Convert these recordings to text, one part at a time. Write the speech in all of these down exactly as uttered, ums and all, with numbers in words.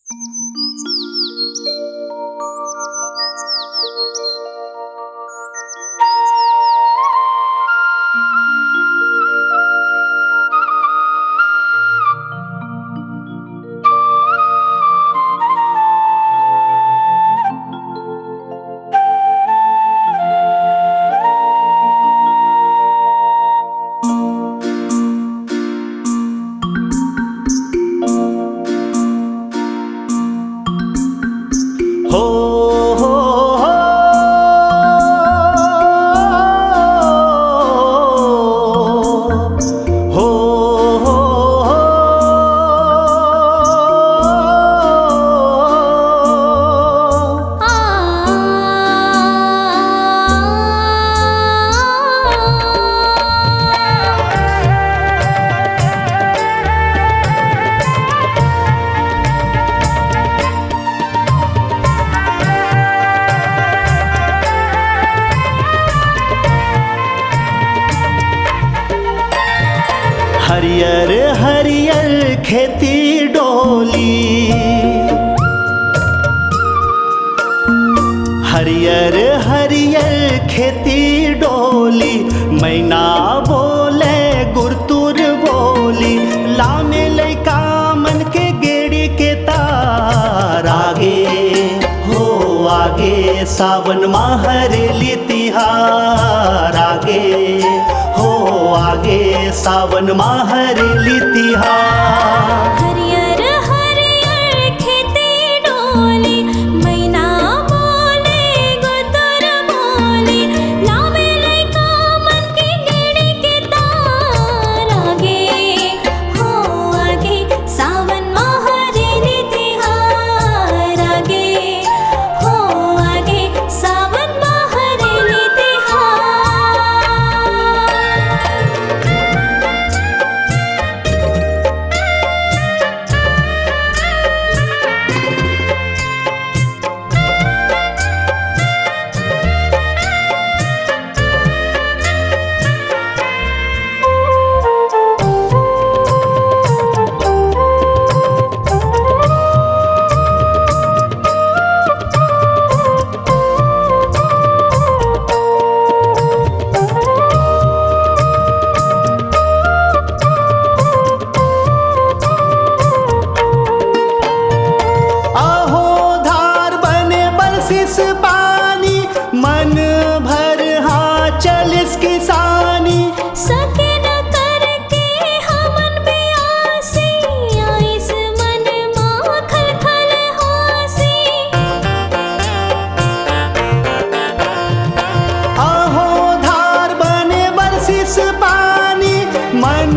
हो, हो, हो, हो, हो, हो। हरियर हरियर खेती डोली, हरियर हरियर खेती डोली, मैना बोले गुरतुर बोली, लामे लइका मन के गेड़ी के तार आगे, हो आगे सावन मा हरेली तिहार आगे, हो आगे सावन मा हरेली तिहार। हरियर हरियर खेती डोली, मैना बोले गुरतुर बोली, लामे लइका मन के गेड़ी के तार आगे, हो आगे सावन मा हरेली तिहार आगे, हो आगे सावन मा हरेली तिहार। अहो धार बने बरसिस पानी, मन भर हा चलिस किसानी। सकेन करके हमन बियासी, आइस मन मा खलखल होसी। अहो धार बने बरसिस पानी, मन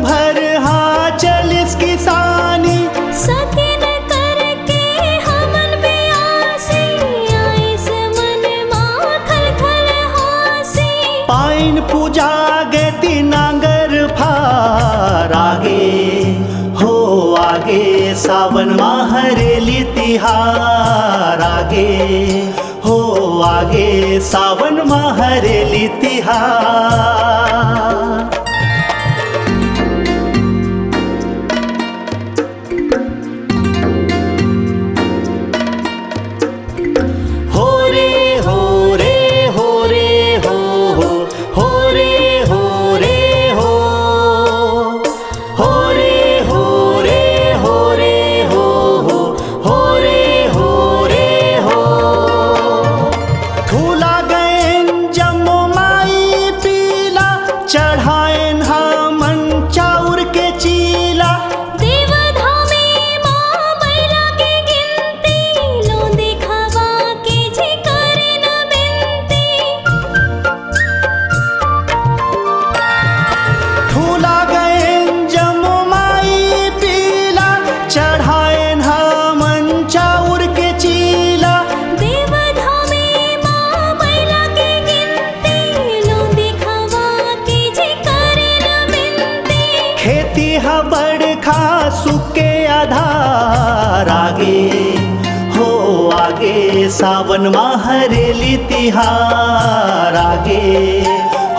भर हा चलिस किसानी। सकेन करके हमन बियासी, आइस मन मा खलखल होसी। पाइन पूजा गे ती नांगर फार आगे, हो आगे सावन मा हरेली तिहार आगे, हो आगे सावन मा हरेली तिहार। हो रे, हो रे, हो रे, हो, हो, हो रे, हो रे, हो। हो रे, हो रे, हो रे, हो, हो, हो रे, हो रे, हो। फूला गएन जम्मो माई पीला, चढ़ाएन हमन चाउर के चीला। देवधामे मा बइला के गिनती, लो देखावा के झिकर न बिनती। फूला गएन जम्मो माई पीला, चढ़ाएन हमन चाउर के चीला। देवधामे मा बइला के गिनती, लो देखावा के झिकर न बिनती। खेती ह बड़खा सुख के आधार आगे, हो आगे सावन मा हरेली तिहार आगे,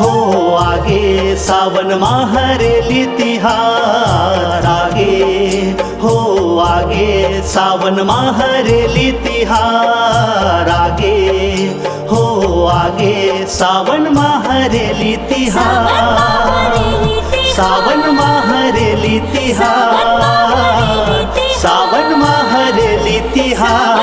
हो आगे सावन मा हरेली तिहार आगे, हो आगे सावन मा हरेली तिहार, आगे हो, आगे सावन मा हरेली तिहार, सावन मा हरेली तिहार, सावन मा हरेली तिहार।